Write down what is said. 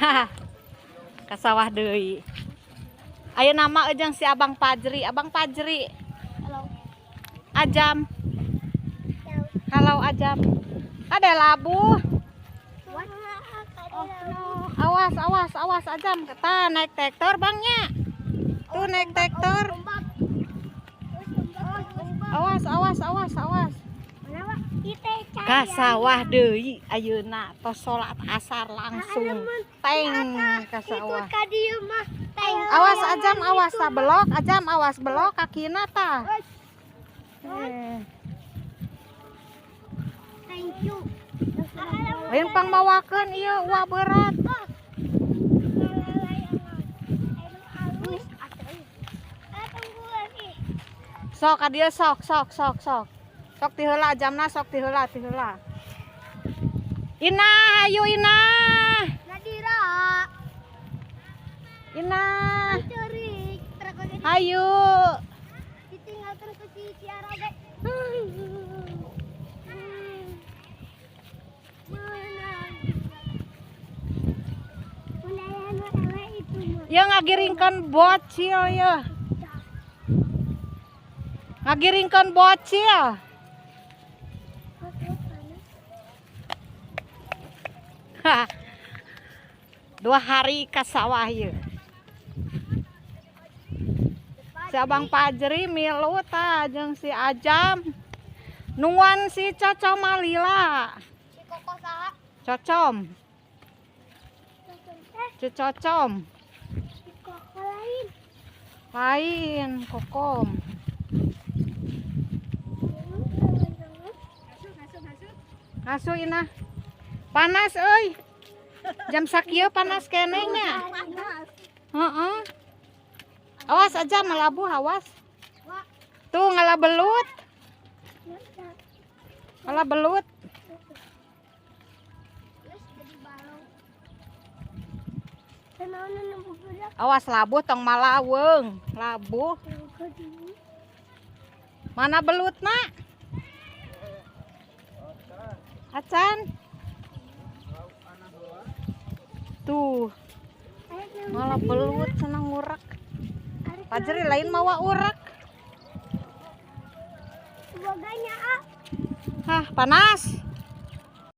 Ka sawah deui. Ayeuna mah jeung si Abang Pajri, Abang Pajri. Halo. Ajam. Halo Ajam. Ada labuh. Oh, no. Awas, awas, awas Ajam. Kita naik traktor bangnya. Tuh naik traktor. Awas, awas, awas, awas. Ka sawah deui ayeuna tos salat asar langsung teng ka sawah. Awas Ajam, awas tah belok, Ajam awas belok kakina tah. Thank you. Lain pang mawakeun ieu wah berat. Sok ka dieu sok sok sok sok. Sok ti heula jamna sok ti heula ti heula. Inah, ayo Inah. Nadira. Inah. Ayo. Ditinggalkan ke si Ciara ge. Ya ngagiringkeun bocil ya. Ngagiringkeun bocil. Dua hari ke sawah ya. Si Abang Pajri milu tah jeung si Ajam. Nungguan si Cocom malila. Si Koko saha? Cocom. Si Cocom. Si Koko lain. Lain Kokom. Asuh Inah. Panas euy. Jam sakieu panas keneh nya. Heeh. Awas aja melabuh awas. Tuh ngalah belut. Ngalah belut. Awas labuh tong malaweung, labuh. Mana belutna? Acan. Tuh. Malah belut senang ngurak. Pajri lain mawa urak. Hah, panas.